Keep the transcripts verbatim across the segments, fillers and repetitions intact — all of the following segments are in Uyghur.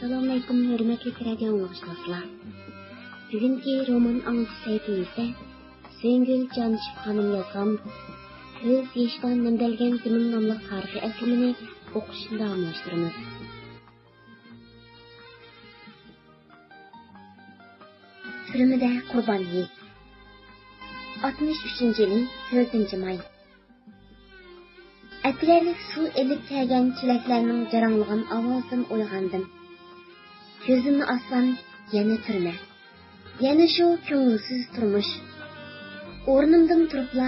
ئەسسالامۇئەلەيكۇم، ھۆرمەتلىك رادىيو ئاڭلىغۇچىلار! بۈگۈنكى رومان ئاڭلىتىش سەھىپىمىزدە سۆيۈنگۈل جانىشېف خانىم يازغان كۆز يېشىدا نەمدەلگەن زېمىن ناملىق تارىخىي ئەسلىمىنى ئوقۇشنى داۋاملاشتۇرىمىز. تۈرمىدە قۇربان ھېيت. ئاتمىش ئۈچىنچى يىلى، تۆتىنچى ماي. ئەتىگەنلىك سۇ ئېلىپ كەلگەن چېلەكلەرنىڭ جاراڭلىغان ئاۋازىدىن ئويغاندىم. كۆزۈمنى ئاچسام، يەنە تۈرمە. يەنە شۇ كۆڭۈلسىز تۇرمۇش. ئورنۇمدىن تۇرۇپلا،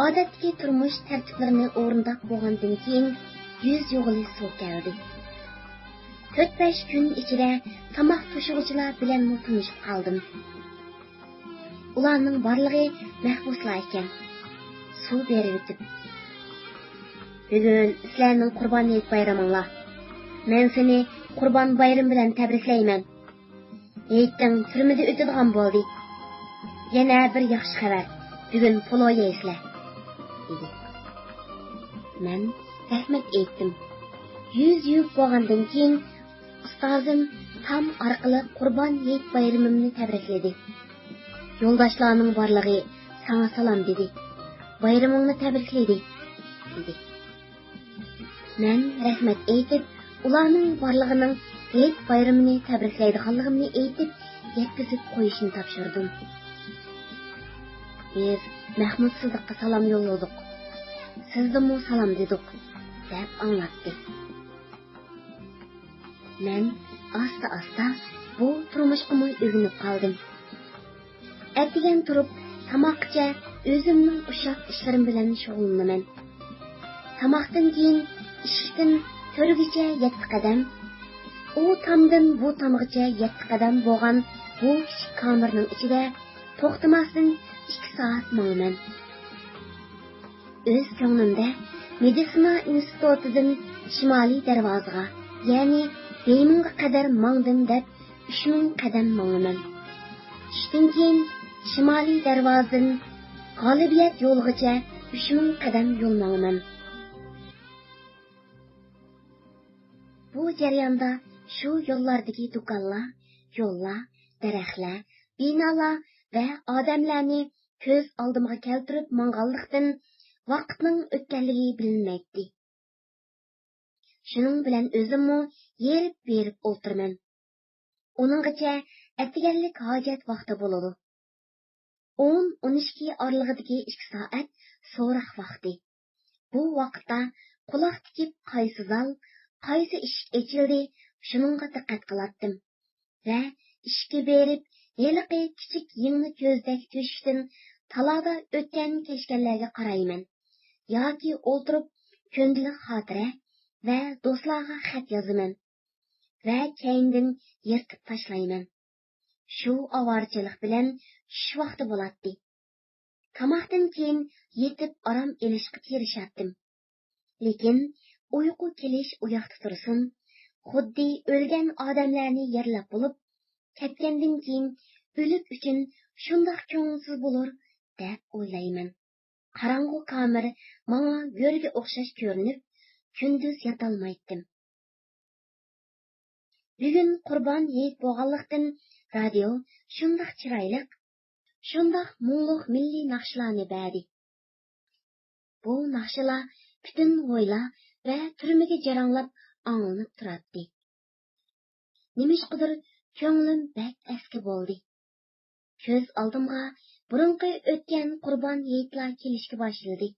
ئادەتتىكى تۇرمۇش تەرتىپلىرىنى ئورۇنداپ بولغاندىن كېيىن، يۈز يۇغىلى سۇ كەلدى. تۆت-بەش كۈن ئىچىدە تاماق توشۇغۇچىلار بىلەنمۇ تونۇشۇپ قالدىم. ئۇلارنىڭ بارلىقى مەھبۇسلار ئىكەن. سۇ بېرىۋېتىپ، بۈگۈن سىلەرنىڭ قۇربان ھېيت بايرىمىڭلار. مەن سېنى قۇربان بايرىمى بىلەن تەبرىكلەيمەن. ھېيتىڭ تۈرمىدە ئۆتىدىغان بولدى. يەنە بىر ياخشى خەۋەر، بۈگۈن پولۇ يەيسىلەر، دېدى. مەن رەھمەت ئېيتتىم. يۈز يۇيۇپ بولغاندىن كېيىن، ئۇستازىم تام ئارقىلىق قۇربان ھېيت بايرىمىمنى تەبرىكلىدى. يولداشلارنىڭ بارلىقى ساڭا سالام دېدى. بايرىمىڭنى تەبرىكلىدى، دېدى. مەن رەھمەت ئېيتىپ، ئۇلارنىڭ بارلىقىنىڭ ھېيت بايرىمىنى تەبرىكلەيدىغانلىقىمنى ئېيتىپ، يەتكۈزۈپ قويۇشنى تاپشۇردۇم. بىز مەھمۇد سىدىققا سالام يوللىدۇق. سىزدىنمۇ سالام دېدۇق، دەپ ئاڭلاتتى. مەن ئاستا-ئاستا بۇ تۇرمۇشقىمۇ ئۆگىنىپ قالدىم. ئەتىگەن تۇرۇپ، تاماققىچە ئۆزۈمنىڭ ئۇششاق ئىشلىرىم بىلەن شۇغۇللىنىمەن. تاماقتىن كېيىن ئىشىكتىن تۆرگىچە يەتتە قەدەم، ئۇ تامدىن بۇ تامغىچە يەتتە قەدەم بولغان بۇ كىچىك كامېرنىڭ ئىچىدە توختىماستىن ئىككى سائەت ماڭىمەن. ئۆز كۆڭلۈمدە مېدىتسىنا ئىنستىتۇتىدىن شىمالىي دەرۋازىغا، يەنى بېيمىڭغا قەدەر ماڭدىم دەپ، ئۈچ مىڭ قەدەم ماڭىمەن. چۈشتىن كېيىن شىمالىي دەرۋازىدىن غالىبىيەت يولىغىچە ئۈچ مىڭ قەدەم يول ماڭىمەن. بۇ جەرياندا شۇ يوللاردىكى دۇكانلار، يوللار، دەرەخلەر، بىنالار ۋە ئادەملەرنى كۆز ئالدىمغا كەلتۈرۈپ ماڭغانلىقتىن، ۋاقىتنىڭ ئۆتكەنلىكى بىلىنمەيتتى. شۇنىڭ بىلەن ئۆزۈممۇ ھېرىپ-ھېرىپ ئولتۇرىمەن. ئۇنىڭغىچە ئەتىگەنلىك ھاجەت ۋاقتى بولىدۇ. ئون، ئون ئىككى ئارىلىقىدىكى ئىككى سائەت سوراق ۋاقتى. بۇ ۋاقىتتا قۇلاق تىكىپ قايسى زال، قايسى ئىشىك ئېچىلدى، شۇنىڭغا دىققەت قىلاتتىم ۋە ئىشىككە بېرىپ، ھېلىقى كىچىك يىڭنە كۆزدەك تۆشۈكتىن تالادا ئۆتكەن-كەچكەنلەرگە قارايمەن ياكى ئولتۇرۇپ كۈندىلىك خاتىرە ۋە دوستلارغا خەت يازىمەن ۋە كەينىدىن يىرتىپ تاشلايمەن. شۇ ئاۋارىچىلىق بىلەن چۈش ۋاقتى بولاتتى. تاماقتىن كېيىن يېتىپ ئارام ئېلىشقا تىرىشاتتىم. لېكىن ئۇيقۇ كېلىش ئۇياقتا تۇرسۇن، خۇددى ئۆلگەن ئادەملەرنى يەرلەپ بولۇپ، كەتكەندىن كېيىن ئۆلۈك ئۈچۈن شۇنداق كۆڭۈلسىز بولۇر، دەپ ئويلايمەن. قاراڭغۇ كامېر ماڭا گۆرگە ئوخشاش كۆرۈنۈپ، كۈندۈز ياتالمايتتىم. بۈگۈن قۇربان ھېيت بولغانلىقتىن، رادىيو شۇنداق چىرايلىق، شۇنداق مۇڭلۇق مىللىي ناخشىلارنى بەردى. بۇ ناخشىلار پۈتۈن ھويلا ۋە تۈرمىگە جاراڭلاپ ئاڭلىنىپ تۇراتتى. نېمىشقىدۇر كۆڭلۈم بەك ئەسكى بولدى. كۆز ئالدىمغا بۇرۇنقى ئۆتكەن قۇربان ھېيتلار كېلىشكە باشلىدى.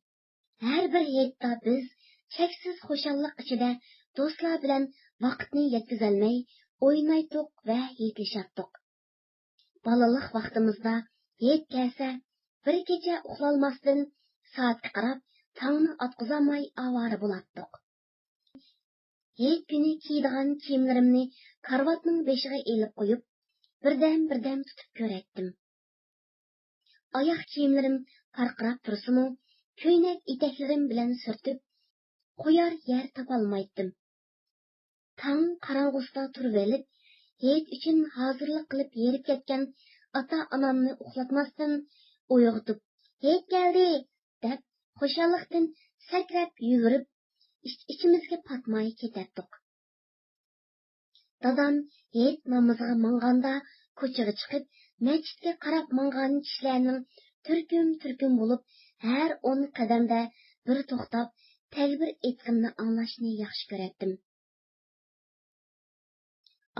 ھەر بىر ھېيتتا بىز چەكسىز خۇشاللىق ئىچىدە دوستلار بىلەن ۋاقىتنى يەتكۈزەلمەي ئوينايتتۇق ۋە ھېيتلىشاتتۇق. بالىلىق ۋاقتىمىزدا ھېيت كەلسە، بىر كېچە ئۇخلالماستىن سائەتكە قاراپ تاڭنى ئاتقۇزالماي ئاۋارە بولاتتۇق. ھېيت كۈنى كىيىدىغان كىيىملىرىمنى كارىۋاتنىڭ بېشىغا ئېلىپ قويۇپ، بىردەم-بىردەم تۇتۇپ كۆرەتتىم. ئاياغ كىيىملىرىم پارقىراپ تۇرسىمۇ، كۆينەك ئېتەكلىرىم بىلەن سۈرتۈپ، قويار يەر تاپالمايتتىم. تاڭ قاراڭغۇسىدا تۇرۇۋېلىپ، ھېيت ئۈچۈن ھازىرلىق قىلىپ ھېرىپ كەتكەن ئاتا-ئانامنى ئۇخلاتماستىن ئويغىتىپ، «ھېيت كەلدى!» دەپ، خۇشاللىقتىن سەكرەپ يۈگۈرۈپ، ئىچ-ئىچىمىزگە پاتماي كېتەتتۇق. دادام ھېيت نامىزىغا ماڭغاندا، كوچىغا چىقىپ، مەسچىتكە قاراپ ماڭغان كىشىلەرنىڭ تۈركۈم-تۈركۈم بولۇپ، ھەر ئون قەدەمدە بىر توختاپ، تەكبىر ئېيتقىنىنى ئاڭلاشنى ياخشى كۆرەتتىم.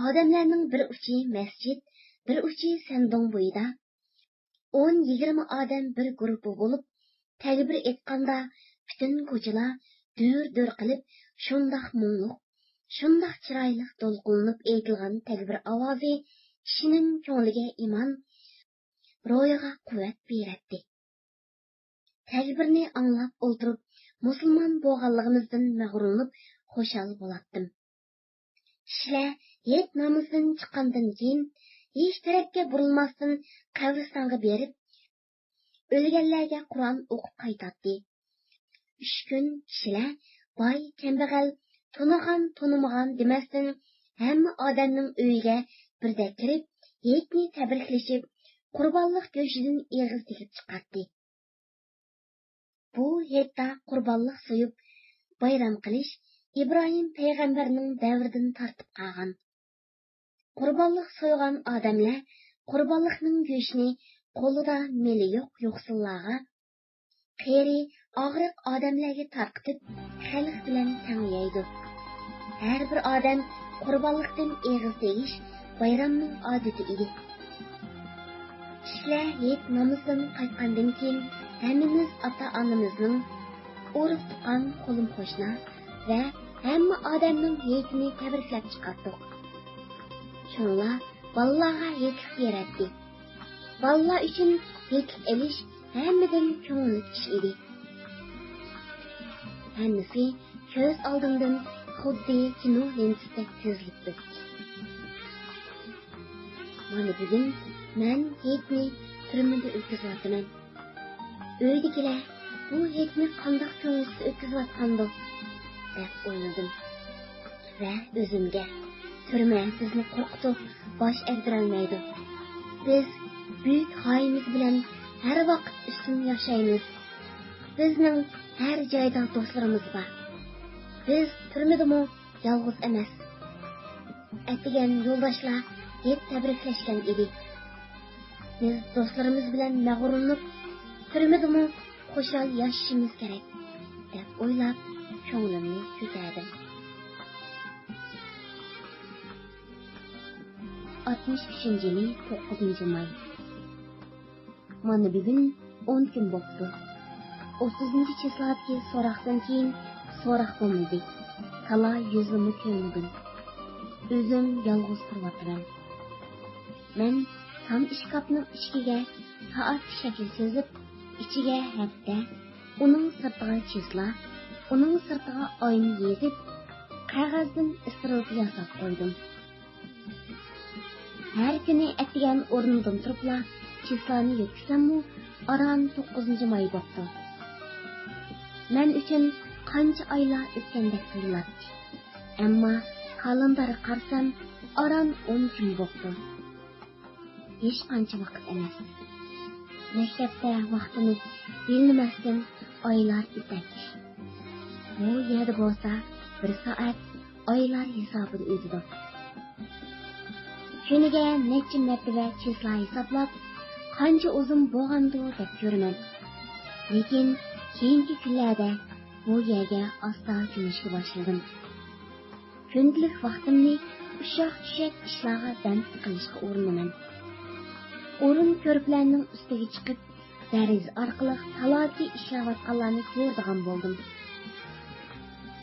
ئادەملەرنىڭ بىر ئۇچى مەسچىت، بىر ئۇچى سەندۇڭ بويىدا. ئون يىگىرمە ئادەم بىر گۇرۇپپا بولۇپ، تەكبىر ئېيتقاندا، پۈتۈن كوچىلار دۈر-دۈر قىلىپ، شۇنداق مۇڭلۇق، شۇنداق چىرايلىق دولقۇنلىنىپ ئېيتىلغان تەكبىر ئاۋازى كىشىنىڭ كۆڭلىگە ئىمان، روھىغا قۇۋۋەت بېرەتتى. تەكبىرنى ئاڭلاپ ئولتۇرۇپ، مۇسۇلمان بولغانلىقىمىزدىن مەغرۇرلىنىپ خۇشال بولاتتىم. كىشىلەر ھېيت نامىزىدىن چىققاندىن كېيىن، ھېچ تەرەپكە بۇرۇلماستىن قەبرىستانغا بېرىپ، ئۆلگەنلەرگە قۇرئان ئوقۇپ قايتاتتى. ئۈچ كۈن كىشىلەر باي، كەمبەغەل، تونۇغان، تونۇمىغان دېمەستىن، ھەممە ئادەمنىڭ ئۆيىگە بىردەك كىرىپ، ھېيتنى تەبرىكلىشىپ، قۇربانلىق گۆشىدىن ئېغىز تېگىپ چىقاتتى. بۇ ھېيتتا قۇربانلىق سويۇپ، بايرام قىلىش ئىبراھىم پەيغەمبەرنىڭ دەۋرىدىن تارتىپ قالغان. قۇربانلىق سويغان ئادەملەر قۇربانلىقنىڭ گۆشىنى قولىدا مېلى يوق يوقسۇللارغا، قېرى، ئاغرىق ئادەملەرگە تارقىتىپ، خەلق بىلەن تەڭ يەيدۇ. ھەر بىر ئادەم قۇربانلىقتىن ئېغىز تېگىش بايرامنىڭ ئادىتى ئىدى. كىشىلەر ھېيت نامىزىدىن قايتقاندىن كېيىن، ھەممىمىز ئاتا-ئانىمىزنىڭ، ئۇرۇق-تۇغقان، قولۇم-قوشنا ۋە ھەممە ئادەمنىڭ ھېيتىنى تەبرىكلەپ چىقاتتۇق. شۇنىلا بالىلارغا ھېيتلىق بېرەتتى. بالىلار ئۈچۈن ھېيتلىق ئېلىش ھەممىدىن كۆڭۈللۈك ئىش ئىدى. ھەممىسى كۆز ئالدىمدىن خۇددى كىنو لېنتىسىدەك تىزىلىپ ئۆتتى. مانا بۈگۈن مەن ھېيتنى تۈرمىدە ئۆتكۈزۈۋاتىمەن. ئۆيدىكىلەر بۇ ھېيتنى قانداق كۆڭۈلسىز ئۆتكۈزۈۋاتقاندۇ دەپ ئويلىدىم. ۋە ئۆزۈمگە، تۈرمە بىزنى قورقۇتۇپ باش ئەگدۈرەلمەيدۇ. بىز بۈيۈك غايىمىز بىلەن ھەر ۋاقىت ئۈستۈن ياشايمىز. بىزنىڭ ھەر جايدا دوستلىرىمىز بار. بىز تۈرمىدىمۇ يالغۇز ئەمەس. ئەتىگەن يولداشلار ھېيت تەبرىكلەشكەن ئىدى. بىز دوستلىرىمىز بىلەن مەغرۇرلىنىپ، تۈرمىدىمۇ خۇشال ياشىشىمىز كېرەك، دەپ ئويلاپ، كۆڭلۈمنى كۆتەردىم. ئاتمىش ئۈچىنچى يىلى، توققۇزىنچى ماي. مانا بۈگۈن ئون كۈن بوپتۇ. ئوتتۇزىنچى چىسلادىكى سوراقتىن كېيىن سوراق بولمىدى. تالا يۈزىمۇ كۆرمىدىم. ئۆزۈم يالغۇز تۇرۇۋاتىمەن. مەن تام ئىشكاپنىڭ ئىشىكىگە سائەت شەكلى سىزىپ، ئىچىگە ھەپتە، ئۇنىڭ سىرتىغا چىسلا، ئۇنىڭ سىرتىغا ئاينى يېزىپ، قەغەزدىن ئىسرىلتى ياساپ قويدۇم. ھەر كۈنى ئەتىگەن ئورنۇمدىن تۇرۇپلا چىسلانى يۆتكىسەممۇ، ئاران توققۇزىنچى ماي بوپتۇ. مەن ئۈچۈن قانچە ئايلار ئۆتكەندەك تۇيۇلاتتى. ئەمما كالېندارغا قارىسام، ئاران ئون كۈن بوپتۇ. ھېچقانچە ۋاقىت ئەمەس. مەكتەپتە ۋاقتىمىز بىلىنمەستىن ئايلار ئۆتەتتى. بۇ يەردە بولسا بىر سائەت ئايلار ھېسابىدا ئۆتىدۇ. كۈنىگە نەچچە مەرتىبە چىسلا ھېسابلاپ، قانچە ئۇزۇن بولغاندۇ دەپ كۆرىمەن. لېكىن كېيىنكى كۈنلەردە بۇ يەرگە ئاستا كۆنۈشكە باشلىدىم. كۈندىلىك ۋاقتىمنى ئۇششاق-چۈششەك ئىشلارغا بەند قىلىشقا ئۇرۇنىمەن. ئورۇن-كۆرپىلەرنىڭ ئۈستىگە چىقىپ، دېرىزە ئارقىلىق تالادىكى ئىشلەۋاتقانلارنى كۆرىدىغان بولدۇم.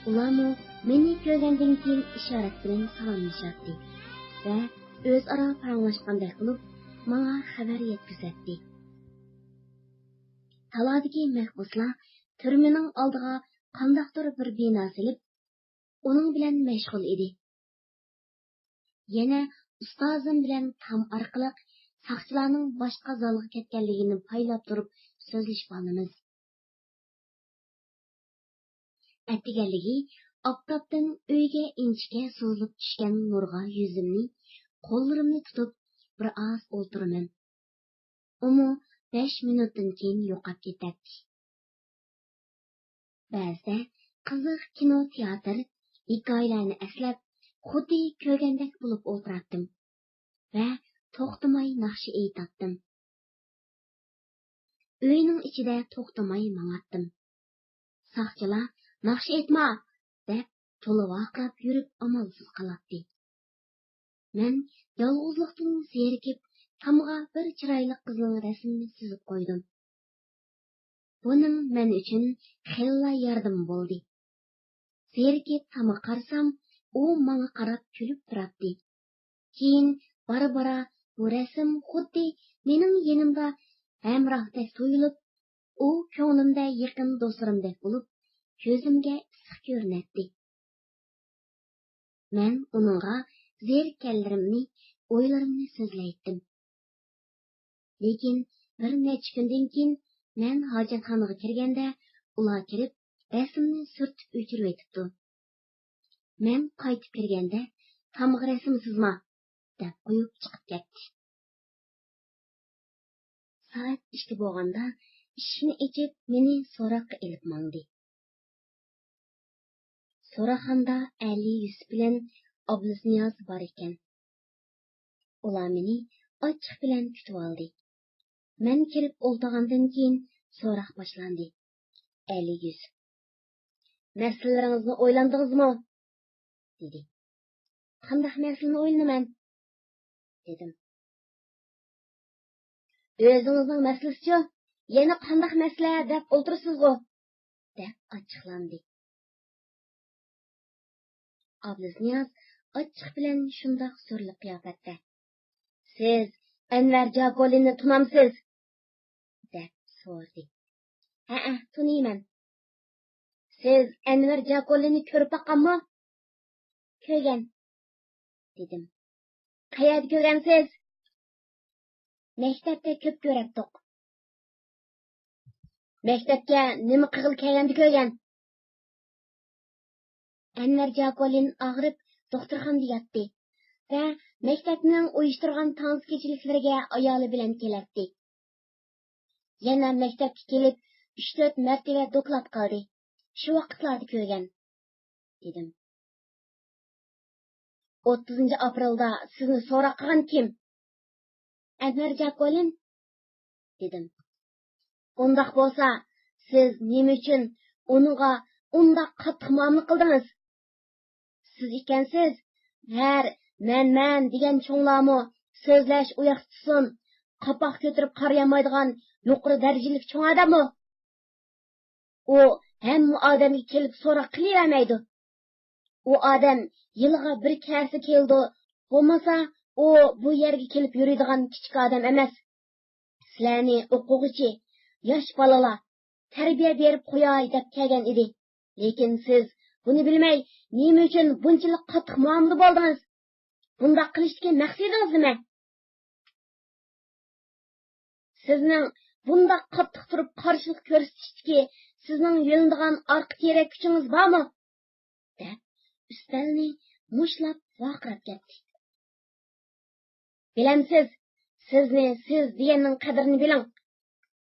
ئۇلارمۇ مېنى كۆرگەندىن كېيىن ئىشارەت بىلەن سالاملىشاتتى ۋە ئۆزئارا پاراڭلاشقاندەك قىلىپ، ماڭا خەۋەر يەتكۈزەتتى. تالادىكى مەھبۇسلار تۈرمىنىڭ ئالدىغا قانداقتۇر بىر بىنا سېلىپ، ئۇنىڭ بىلەن مەشغۇل ئىدى. يەنە ئۇستازىم بىلەن تام ئارقىلىق ساقچىلارنىڭ باشقا زالغا كەتكەنلىكىنى پايلاپ تۇرۇپ سۆزلىشىۋالىمىز. ئەتىگەنلىكى ئاپتاپتىن ئۆيگە ئىنچىكە سوزۇلۇپ چۈشكەن نۇرغا يۈزۈمنى، قوللىرىمنى تۇتۇپ بىر ئاز ئولتۇرىمەن. ئۇمۇ بەش مىنۇتتىن كېيىن يوقاپ كېتەتتى. بەزىدە قىزىق كىنو، تىياتىر، ھېكايىلەرنى ئەسلەپ، خۇددى كۆرگەندەك بولۇپ ئولتۇراتتىم ۋە توختىماي ناخشا ئېيتاتتىم. ئۆينىڭ ئىچىدە توختىماي ماڭاتتىم. ساقچىلار «ناخشا ئېيتما!» دەپ، تولا ۋارقىراپ يۈرۈپ ئامالسىز قالاتتى. مەن يالغۇزلۇقتىن زېرىكىپ، تامغا بىر چىرايلىق قىزنىڭ رەسىمىنى سىزىپ قويدۇم. بۇنىڭ مەن ئۈچۈن خېلىلا ياردىمى بولدى. زېرىكىپ تامغا قارىسام، ئۇ ماڭا قاراپ كۈلۈپ تۇراتتى. كېيىن بارا-بارا بۇ رەسىم خۇددى مېنىڭ يېنىمدا ھەمراھتەك تۇيۇلۇپ، ئۇ كۆڭلۈمدە يېقىن دوستلىرىمدەك بولۇپ، كۆزۈمگە ئىسسىق كۆرۈنەتتى. مەن ئۇنىڭغا زېرىككەنلىرىمنى، ئويلىرىمنى سۆزلەيتتىم. لېكىن بىر نەچچە كۈندىن كېيىن مەن ھاجەتخانىغا كىرگەندە، ئۇلار كىرىپ، رەسىمنى سۈرتۈپ ئۆچۈرۈۋېتىپتۇ. مەن قايتىپ كىرگەندە، «تامغا رەسىم سىزما!» دەپ قويۇپ چىقىپ كەتتى. سائەت ئىككى بولغاندا ئىشىكنى ئېچىپ، مېنى سوراققا ئېلىپ ماڭدى. سوراقخانىدا ئەلى يۈسۈپ بىلەن ئابلىزنىياز بار ئىكەن. ئۇلار مېنى ئاچچىق بىلەن كۈتۈۋالدى. مەن كىرىپ ئولتۇرغاندىن كېيىن سوراق باشلاندى. ئەلى يۈسۈپ: «مەسىلىلىرىڭىزنى ئويلاندىڭىزمۇ؟» دېدى. «قانداق مەسىلىنى ئويلىنىمەن؟» دېدىم. «ئۆزىڭىزنىڭ مەسىلىسىچۇ؟ يەنە قانداق مەسىلە دەپ ئولتۇرىسىزغۇ؟» دەپ ئاچچىقلاندى. ئابلىزنىياز ئاچچىق بىلەن شۇنداق سۈرلۈك قىياپەتتە: «سىز ئەنۋەر جاكولىننى تونامسىز؟» دەپ سورىدى. «ھەئە، تونۇيمەن.» «سىز ئەنۋەر جاكولىننى كۆرۈپ باققانمۇ؟» «كۆرگەن.» دېدىم. «قەيەردە كۆرگەنسىز؟» «مەكتەپتە كۆپ كۆرەتتۇق.» «مەكتەپكە نېمە قىلغىلى كەلگەندە كۆرگەن؟» ئەنۋەر جاكولىن ئاغرىپ دوختۇرخانىدا ياتتى ۋە مەكتەپنىڭ ئۇيۇشتۇرغان تانسا كېچىلىكلىرىگە ئايالى بىلەن كېلەتتى. يەنە مەكتەپكە كېلىپ ئۈچ-تۆت مەرتىۋە دوكلات قىلدى. «شۇ ۋاقىتلاردا كۆرگەن.» دېدىم. «ئوتتۇزىنچى ئاپرېلدا سىزنى سوراق قىلغان كىم؟» «ئەنۋەر جاكولىن.» دېدىم. «ئۇنداق بولسا، سىز نېمە ئۈچۈن ئۇنىڭغا ئۇنداق قاتتىق مۇئامىلە قىلدىڭىز؟ سىز ئىكەنسىز، ھەر مەن-مەن دېگەن چوڭلارمۇ سۆزلەش ئۇياقتا تۇتسۇن، قاپاق كۆتۈرۈپ قارىيالمايدىغان يۇقىرى دەرىجىلىك چوڭ ئادەممۇ. ئۇ ھەممە ئادەمگە كېلىپ سوراق قىلىۋەرمەيدۇ. ئۇ ئادەم يىلىغا بىر كەلسە كېلىدۇ، بولمىسا ئۇ بۇ يەرگە كېلىپ يۈرىدىغان كىچىك ئادەم ئەمەس. سىلەرنى ئوقۇغۇچى، ياش بالىلار، تەربىيە بېرىپ قوياي دەپ كەلگەن ئىدى. لېكىن سىز بۇنى بىلمەي، نېمە ئۈچۈن بۇنچىلىك قاتتىق مۇئامىلىدە بولدىڭىز؟ بۇنداق قىلىشتىكى مەقسىتىڭىز نېمە؟ سىزنىڭ بۇنداق قاتتىق تۇرۇپ قارشىلىق كۆرسىتىشتىكى سىزنىڭ يۆنىدىغان ئارقا تىرەك كۈچىڭىز بارمۇ؟» دەپ، ئۈستەلنى مۇشتلاپ ۋارقىراپ كەتتى. «بىلەمسىز، سىزنى سىز دېگەننىڭ قەدرىنى بىلىڭ.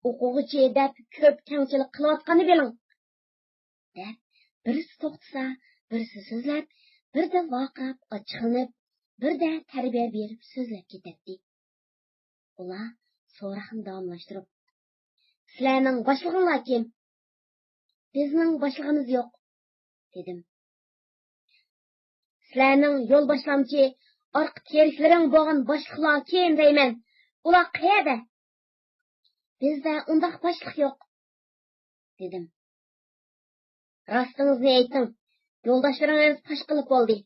ئوقۇغۇچى دەپ كۆپ كەڭچىلىك قىلىۋاتقاننى بىلىڭ.» دەپ، بىرسى توختىسا، بىرسى سۆزلەپ، بىردە ۋارقىراپ ئاچچىقلىنىپ، بىردە تەربىيە بېرىپ سۆزلەپ كېتەتتى. ئۇلار سوراقنى داۋاملاشتۇرۇپ: «سىلەرنىڭ باشلىقىڭلار كىم؟» «بىزنىڭ باشلىقىمىز يوق.» دېدىم. «سىلەرنىڭ يول باشلامچى، ئارقا تىرەكلىرىڭ بولغان باشلىقلار كىم دەيمەن؟ ئۇلار قەيەردە؟» «بىزدە ئۇنداق باشلىق يوق.» دېدىم. «راستىڭىزنى ئېيتىڭ، يولداشلىرىڭىز پاش قىلىپ بولدى.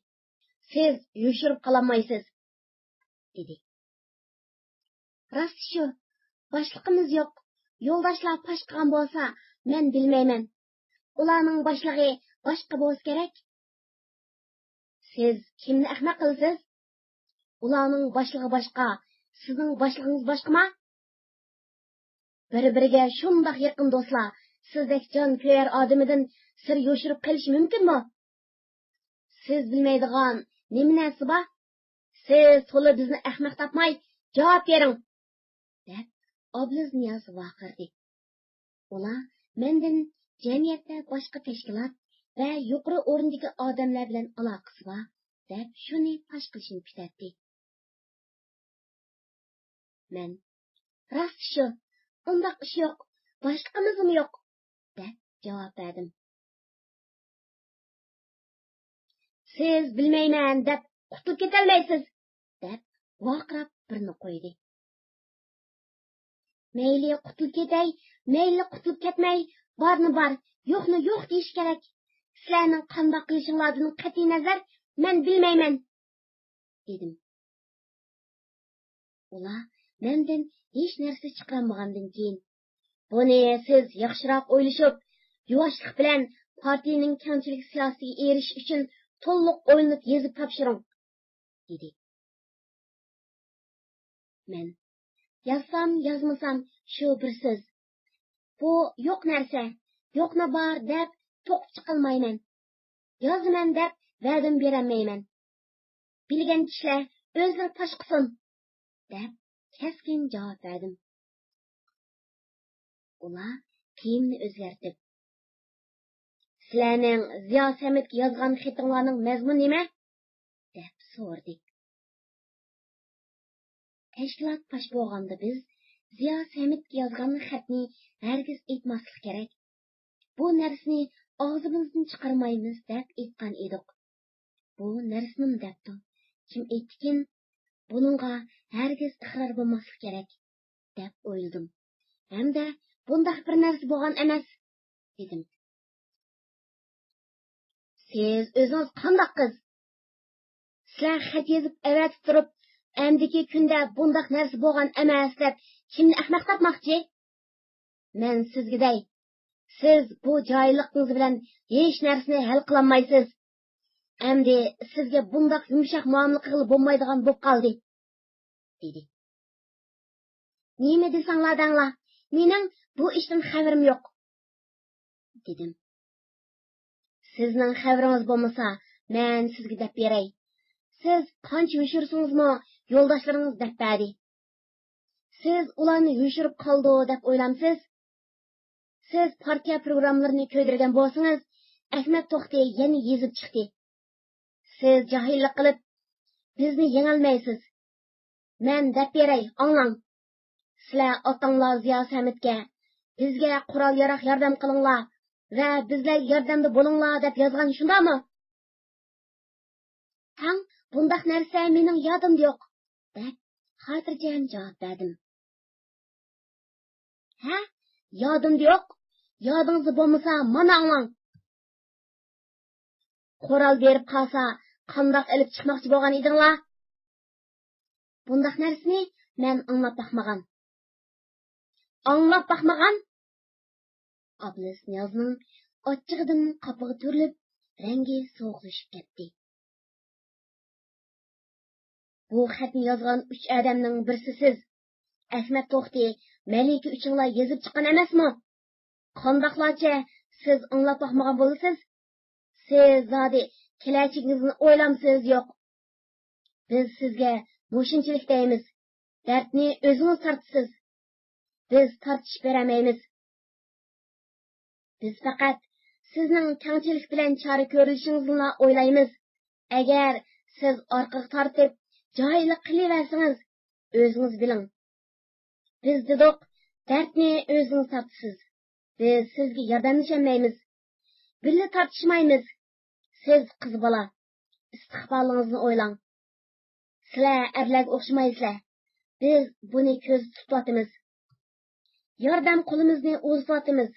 سىز يوشۇرۇپ قالالمايسىز.» دېدى. «راستى شۇ، باشلىقىمىز يوق. يولداشلار پاش قىلغان بولسا، مەن بىلمەيمەن. ئۇلارنىڭ باشلىقى باشقا بولسا كېرەك.» «سىز كىمنى ئەخمەق قىلىسىز؟ ئۇلارنىڭ باشلىقى باشقا، سىزنىڭ باشلىقىڭىز باشقىما؟ بىر-بىرىگە شۇنداق يېقىن دوستلار سىزدەك جانكۆيەر ئادىمىدىن سىر يوشۇرۇپ قېلىشى مۇمكىنمۇ؟ سىز بىلمەيدىغان نېمە نەرسە بار؟ سىز تولا بىزنى ئەخمەق تاپماي جاۋاب بېرىڭ!» دەپ، ئابلىز نىياز ۋارقىرىدى. ئۇلار مەندىن جەمئىيەتتە باشقا تەشكىلات ۋە يۇقىرى ئورۇندىكى ئادەملەر بىلەن ئالاقىسى بار دەپ شۇنى پاش قىلىشنى پۈتەتتى. مەن، راست شۇ، ئۇنداق ئىش يوق، باشلىقىمىزمۇ يوق، دەپ جاۋاب بەردىم. سىز بىلمەيمەن دەپ قۇتۇلۇپ كېتەلمەيسىز، دەپ ۋارقىراپ بىرنى قويدى. مەيلى قۇتۇلۇپ كېتەي، مەيلى قۇتۇلۇپ كەتمەي، بارنى بار، يوقنى يوق دېيىش كېرەك. سىلەرنىڭ قانداق قىلىشىڭلاردىن قەتئىينەزەر، مەن بىلمەيمەن، دېدىم. ئۇلار مەندىن ھېچ نەرسە چىقىرالمىغاندىن كېيىن، بۇنى سىز ياخشىراق ئويلىشىپ، يۇۋاشلىق بىلەن پارتىيىنىڭ كەڭچىلىك سىياسىتىگە ئېرىشىش ئۈچۈن تولۇق ئويلىنىپ يېزىپ تاپشۇرۇڭ، دېدى. مەن، يازسام، يازمىسام، شۇ بىر سۆز. بۇ يوق نەرسە، يوقنى بار دەپ توقۇپ چىقالمايمەن. يازىمەن دەپ ۋەدىمنى بېرەلمەيمەن. بىلگەن كىشىلەر ئۆزلىرى پاش قىلسۇن، دەپ كەسكىن جاۋاب بەردىم. ئۇلار قىيىمنى ئۆزگەرتىپ، سىلەرنىڭ زىيا سەمەتكە يازغان خېتىڭلارنىڭ مەزمۇنى نېمە؟ دەپ سورىدى. تەشكىلات پاش بولغاندا بىز زىيا سەمەتكە يازغان خەتنى ھەرگىز ئېيتماسلىق كېرەك. بۇ نەرسىنى ئاغزىمىزدىن چىقارمايمىز دەپ ئېيتقان ئىدۇق. بۇ نەرسىنىمۇ دەپتۇ. كىم ئېيتتىكىن؟ بۇنىڭغا ھەرگىز ئىقرار بولماسلىق كېرەك، دەپ ئويلىدىم. ھەمدە بۇنداق بىر نەرسە بولغان ئەمەس، دېدىم. سىز ئۆزىڭىز قانداق قىز؟ سىلەر خەت يېزىپ ئەۋەتىپ تۇرۇپ، ئەمدىكى كۈندە بۇنداق نەرسە بولغان ئەمەس دەپ كىمنى ئەخمەق تاپماقچى؟ مەن سىزگە دەي، سىز بۇ جاھىللىقىڭىز بىلەن ھېچ نەرسىنى ھەل قىلالمايسىز. ئەمدى سىزگە بۇنداق يۇمشاق مۇئامىلە قىلغىلى بولمايدىغان بولۇپ قالدى، دېدى. نېمە دېسەڭلار دەڭلار، مېنىڭ بۇ ئىشتىن خەۋىرىم يوق، دېدىم. سىزنىڭ خەۋىرىڭىز بولمىسا، مەن سىزگە دەپ بېرەي. سىز قانچە يوشۇرسىڭىزمۇ، يولداشلىرىڭىز دەپ بەردى. سىز ئۇلارنى يوشۇرۇپ قالىدۇ دەپ ئويلامسىز؟ سىز پارتىيە پروگراممىلىرىنى كۆيدۈرگەن بولسىڭىز، ئەخمەت توختى يەنە يېزىپ چىقتى. سىز جاھىللىق قىلىپ، بىزنى يېڭەلمەيسىز. مەن دەپ بېرەي، ئاڭلاڭ. سىلەر ئاتاڭلار زىيا سەمەتكە، بىزگە قورال-ياراغ ياردەم قىلىڭلار ۋە بىزلەرگە ياردەمدە بولۇڭلار دەپ يازغان، شۇنداقمۇ؟ تاڭ، بۇنداق نەرسە مېنىڭ يادىمدا يوق، دەپ خاتىرجەم جاۋاب بەردىم. ھە؟ يادىمدا يوق؟ يادىڭىزدا بولمىسا، مانا ئاڭلاڭ. قورال بېرىپ قالسا، قانداق ئېلىپ چىقماقچى بولغان ئىدىڭلار؟ بۇنداق نەرسىنى مەن ئاڭلاپ باقمىغان. ئاڭلاپ باقمىغان؟ ئابلىز نىيازنىڭ ئاچچىقىدىن قاپىقى تۈرۈلۈپ، رەڭگى سوغۇقلىشىپ كەتتى. بۇ خەتنى يازغان ئۈچ ئادەمنىڭ بىرسى سىز. ئەخمەت توختى، مەلىكە ئۈچۈڭلار يېزىپ چىققان ئەمەسمۇ؟ قانداقلارچە سىز ئاڭلاپ باقمىغان بولىسىز؟ سىز زادى كېلەچىكىڭىزنى ئويلامسىز يوق؟ بىز سىزگە مۇشۇنچىلىك دەيمىز، دەردنى ئۆزىڭىز تارتىسىز. بىز تارتىشىپ بېرەلمەيمىز. بىز پەقەت سىزنىڭ كەڭچىلىك بىلەن چارە كۆرۈشىڭىزنىلا ئويلايمىز. ئەگەر سىز ئارقىغا تارتىپ، جاھىللىق قىلىۋەرسىڭىز، ئۆزىڭىز بىلىڭ. بىز دېدۇق، دەردنى ئۆزىڭىز تارتىسىز. بىز سىزگە ياردەملىشەلمەيمىز. بىللە تارتىشمايمىز. سىز قىز بالا، ئىستىقبالىڭىزنى ئويلاڭ. سىلەر ئەرلەرگە ئوخشىمايسىلەر. بىز بۇنى كۆزدە تۇتۇۋاتىمىز. ياردەم قولىمىزنى ئۇزىتىۋاتىمىز.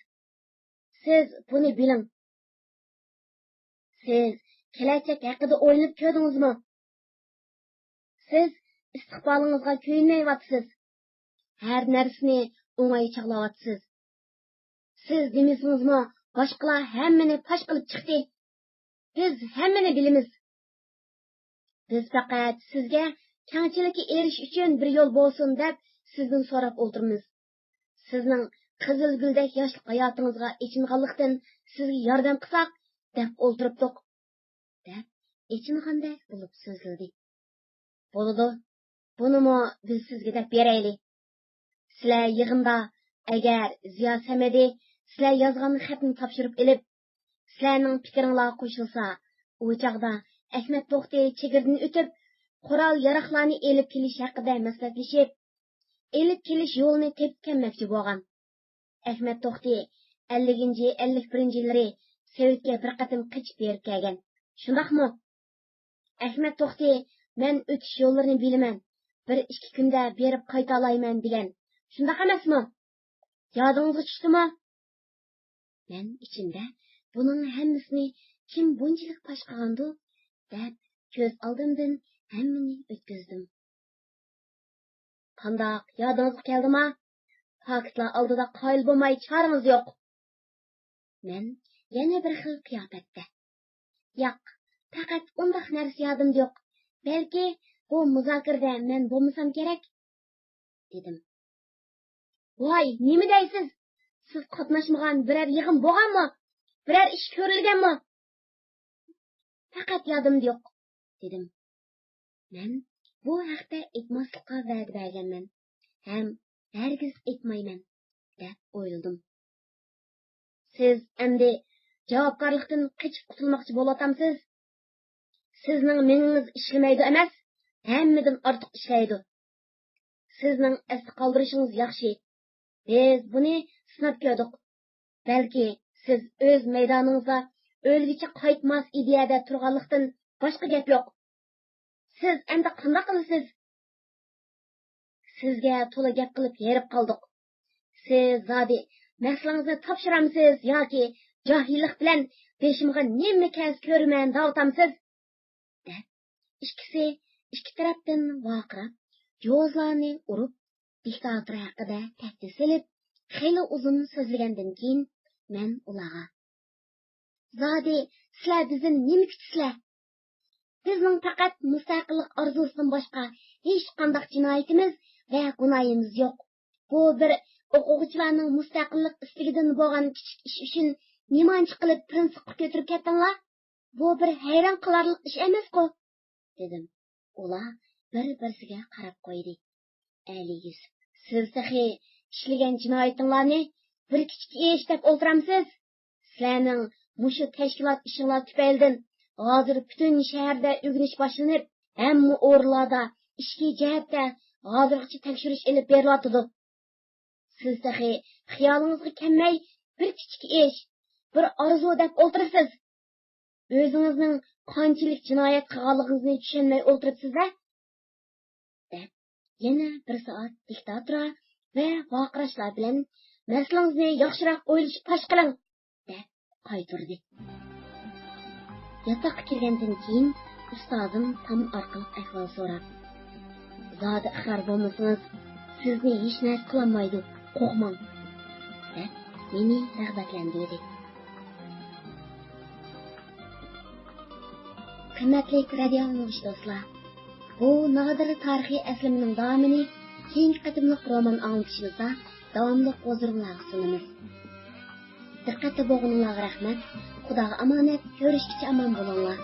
سىز بۇنى بىلىڭ. سىز كېلەچەك ھەققىدە ئويلىنىپ كۆردىڭىزمۇ؟ سىز ئىستىقبالىڭىزغا كۆيۈنمەيۋاتىسىز. ھەر نەرسىنى ئوڭاي چاغلاۋاتىسىز. سىز دېمىسىڭىزمۇ، باشقىلار ھەممىنى پاش قىلىپ چىقتى. بىز ھەممىنى بىلىمىز. بىز پەقەت سىزگە كەڭچىلىككە ئېرىشىش ئۈچۈن بىر يول بولسۇن دەپ سىزدىن سوراپ ئولتۇرىمىز. سىزنىڭ قىزىل گۈلدەك ياشلىق ھاياتىڭىزغا ئېچىنغانلىقتىن سىزگە ياردەم قىلساق دەپ ئولتۇرۇپتۇق، دەپ ئېچىنغاندەك بولۇپ سۆزلىدى. بولىدۇ، بۇنىمۇ بىز سىزگە دەپ بېرەيلى. سىلەر يىغىندا، ئەگەر زىيا سەمەدى سىلەر يازغان خەتنى تاپشۇرۇپ ئېلىپ، سىلەرنىڭ پىكرىڭلارغا قوشۇلسا، ئۇ چاغدا ئەخمەت توختى چېگرىدىن ئۆتۈپ، قورال-ياراغلارنى ئېلىپ كېلىش ھەققىدە مەسلىھەتلىشىپ، ئېلىپ كېلىش يولىنى تېپىپ كەلمەكچى بولغان. ئەخمەت توختى ئەللىكىنچى، ئەللىك بىرىنچى يىللىرى سوۋېتكە بىر قېتىم قېچىپ بېرىپ كەلگەن. شۇنداقمۇ؟ ئەخمەت توختى، مەن ئۆتۈش يوللىرىنى بىلىمەن. بىر ئىككى كۈندە بېرىپ قايتالايمەن دېگەن. شۇنداق ئەمەسمۇ؟ يادىڭىزغا چۈشتىمۇ؟ مەن ئىچىمدە، بۇنىڭ ھەممىسىنى كىم بۇنچىلىك پاش قىلغاندۇ؟ دەپ، كۆز ئالدىمدىن ھەممىنى ئۆتكۈزدۈم. قانداق، يادىڭىزغا كەلدىما؟ پاكىتلار ئالدىدا قايىل بولماي چارىڭىز يوق. مەن يەنە بىر خىل قىياپەتتە. ياق، پەقەت ئۇنداق نەرسە يادىمدا يوق. بەلكى بۇ مۇزاكىرىدە مەن بولمىسام كېرەك، دېدىم. ۋاي، نېمە دەيسىز؟ سىز قاتناشمىغان بىرەر يىغىن بولغانمۇ؟ بىرەر ئىش كۆرۈلگەنمۇ؟ پەقەت يادىمدا يوق، دېدىم. مەن بۇ ھەقتە ئېيتماسلىققا ۋەدە بەرگەنمەن ھەم ھەرگىز ئېيتمايمەن، دەپ ئويلىدىم. سىز ئەمدى جاۋابكارلىقتىن قېچىپ قۇتۇلماقچى بولۇۋاتامسىز؟ سىزنىڭ مېڭىڭىز ئىشلىمەيدۇ ئەمەس، ھەممىدىن ئارتۇق ئىشلەيدۇ. سىزنىڭ ئەستە قالدۇرۇشىڭىز ياخشى. بىز بۇنى سىناپ كۆردۇق. بەلكى سىز ئۆز مەيدانىڭىزدا ئۆلگۈچە قايتماس ئىدىيەدە تۇرغانلىقتىن باشقا گەپ يوق. سىز ئەمدى قانداق قىلىسىز؟ سىزگە تولا گەپ قىلىپ ھېرىپ قالدۇق. سىز زادى مەسىلىڭىزنى تاپشۇرامسىز ياكى جاھىللىق بىلەن بېشىمغا نېمە كەلسە كۆرىمەن دەۋاتامسىز؟ دەپ، ئىككىسى ئىككى تەرەپتىن ۋارقىراپ، جوزلارنى ئۇرۇپ، دىكتاتور ھەققىدە تەھدىت سېلىپ، خېلى ئۇزۇن سۆزلىگەندىن كېيىن، مەن ئۇلارغا، زادى سىلەر بىزدىن نېمە كۈتىسىلەر؟ بىزنىڭ پەقەت مۇستەقىللىق ئارزۇسىدىن باشقا ھېچقانداق جىنايىتىمىز ۋە گۇناھىمىز يوق. بۇ بىر ئوقۇغۇچىلارنىڭ مۇستەقىللىق ئىستىكىدىن بولغان كىچىك ئىش ئۈچۈن نېمانچە قىلىپ پىرىنسىپقا كۆتۈرۈپ كەتتىڭلار؟ بۇ بىر ھەيران قالارلىق ئىش ئەمەسقۇ؟ دېدىم. ئۇلار بىر-بىرسىگە قاراپ قويدى. ئەلى يۈسۈپ، سىز تېخى ئىشلىگەن جىنايىتىڭلارنى بىر كىچىك ئىش دەپ ئولتۇرامسىز؟ سىلەرنىڭ مۇشۇ تەشكىلات ئىشىڭلار تۈپەيلىدىن ھازىر پۈتۈن شەھەردە ئۆگىنىش باشلىنىپ، ھەممە ئورۇنلاردا ئىچكى جەھەتتە ھازىرغىچە تەكشۈرۈش ئېلىپ بېرىلىۋاتىدۇ. سىز تېخى خىيالىڭىزغا كەلمەي بىر كىچىك ئىش، بىر ئارزۇ دەپ ئولتۇرىسىز. ئۆزىڭىزنىڭ قانچىلىك جىنايەت قىلغانلىقىڭىزنى چۈشەنمەي ئولتۇرۇپسىز-ھە؟ دەپ، يەنە بىر سائەت دىكتاتورا ۋە ۋارقىراشلار بىلەن مەسىلىڭىزنى ياخشىراق ئويلىشىپ پاش قىلىڭ، دەپ قايتۇردى. ياتاققا كىرگەندىن كېيىن ئۇستازىم تام ئارقىلىق ئەھۋال سوراپ، زادى ئىقرار بولمىسىڭىز، سىزنى ھېچ نەرسە قىلالمايدۇ، قورقماڭ، دەپ مېنى رىغبەتلەندۈردى. قىممەتلىك رادىيو ئاڭلىغۇچى دوستلار، بۇ نادىر تارىخىي ئەسلىمىنىڭ داۋامىنى كېيىنكى قېتىملىق رومان ئاڭلىتىشىمىزدا داۋاملىق ھۇزۇرۇڭلارغا سۇنىمىز. دىققەتتە بولغىنىڭلارغا رەھمەت. خۇداغا ئامانەت. كۆرۈشكىچە ئامان بولۇڭلار.